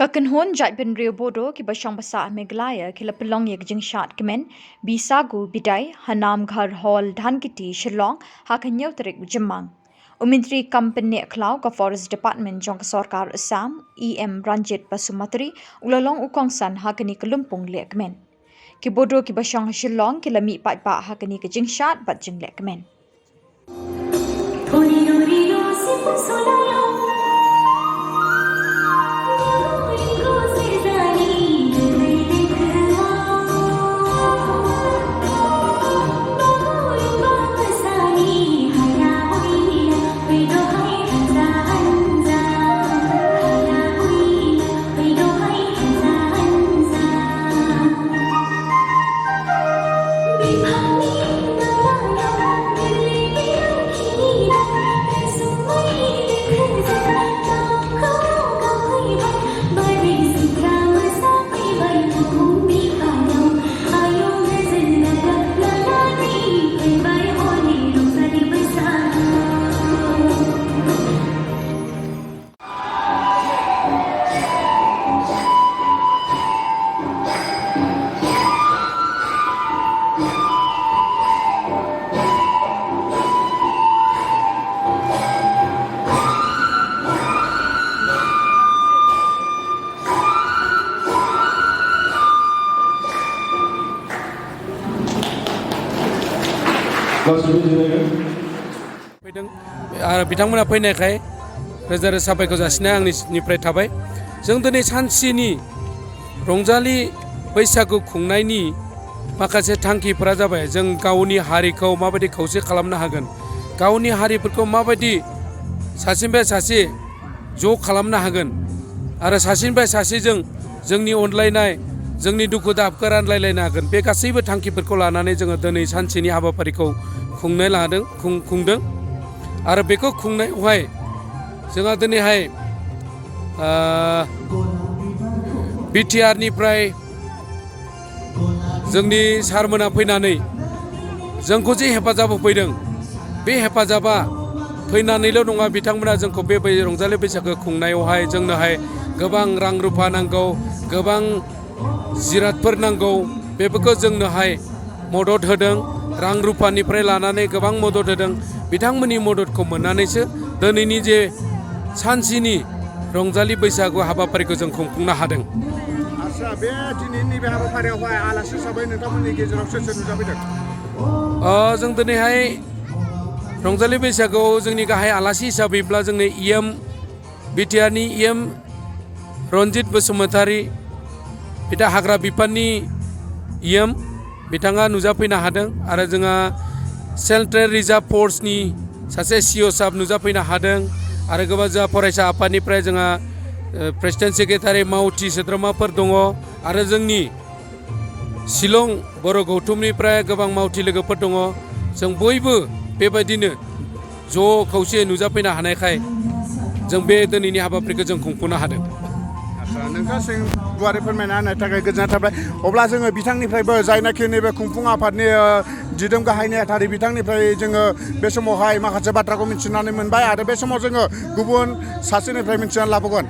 Kakenhon jat ben Rio Bodo ki basang basa Meghalaya kila pelong ye jingshat kemen bisagu bidai hanam ghar hall dhankiti Shillong hakanyo terik jemang. Umintri Company Klau ka Forest Department jong Sarkar Assam EM Ranjit Basumatri ulalong ukongsan hakani kelumpung le kemen. Ki Bodo ki basang Shillong kila mi pat pa hakani ke jingshat bat jeng le kemen. बिथांमोना फैनायखाय रोजा रोजा साबायखर जासिनाय आंनिफ्राय थाबाय जों दिनै सानसेनि रंजालि बैसागु खुंनायनि माखासे थांखिफोरा जाबाय जों गावनि हारिखौ माबायदि खौसे खालामनो हागोन गावनि हारिफोरखौ माबायदि सासेनिफ्राय सासे ज' खालामनो हागोन आरो सासेनिफ्राय सासेजों जोंनि अनलायनाय जोंनि दुखु दाहाखौ रानलायलायनो हागोन बे गासैबो थांखिफोरखौ लानानै जोङो दिनै सानसेनि हाबाफारिखौ खुंदों आरो बेखौ खुंनायावहाय जोंहा दिनैहाय बिटिआरनिफ्राय जोंनि सारमोना फैनानै जोंखौ जे हेफाजाब होफैदों बे हेफाजाबा फैनानैल' नङा बिथांमोना जोंखौ बे रंजालि बैसागो खुंनायावहाय जोंनोहाय गोबां रां रुफा नांगौ गोबां जिरादफोर नांगौ बेफोरखौ जोंनोहाय मदद होदों रां रुफानिफ्राय लानानै गोबां मदद होदों बिथांमोननि मददखौ मोननानैसो दिनैनि जे सानसेनि रंजालि बैसागु हाबाफारिखौ जों खुंफुंनो हादों। आच्छा बे दिनैनि बे हाबाफारियावहाय आलासि हिसाबै नोंथांमोननि गेजेराव सोर सोर नुजाफैदों? जों दिनैहाय रंजालि बैसागुआव जोंनि गाहाय आलासि हिसाबैब्ला जोंनि बिटिआरनि रन्जित बसुमतारी बिथा हाग्रा बिफाननि बिथाङा नुजाफैनो हादों आरो जोंहा सेन्ट्रेल रिजार्भ फर्सनि सासे सिअ साब नुजाफैनो हादों आरो गोबां जोंहा फरायसा आफादनिफ्राय जोंहा प्रेसिडेन्ट सेक्रेटारि मावथि सोद्रोमाफोर दङ आरो जोंनि शिलं बर' गौथुमनिफ्राय गोबां मावथि लोगोफोर दङ जों बयबो बेबायदिनो ज' खौसे नुजाफैनो हानायखाय जों बे दिनैनि हाबाफारिखौ जों खुंफुंनो हादों। नोंथांसिम गुवारै फोरमायना होनायनि थाखाय गोजोननाय थाबाय अब्ला जोङो बिथांनिफ्रायबो जायनाखि नैबे खुंफुं आफादनि दिदोम गाहाय नेहाथारि बिथांनिफ्राय जोङो बे समावहाय माखासे बाथ्राखौ मिथिनानै मोनबाय आरो बे समाव जोङो गुबुन सासेनिफ्राय मिथिनानै लाबोगोन।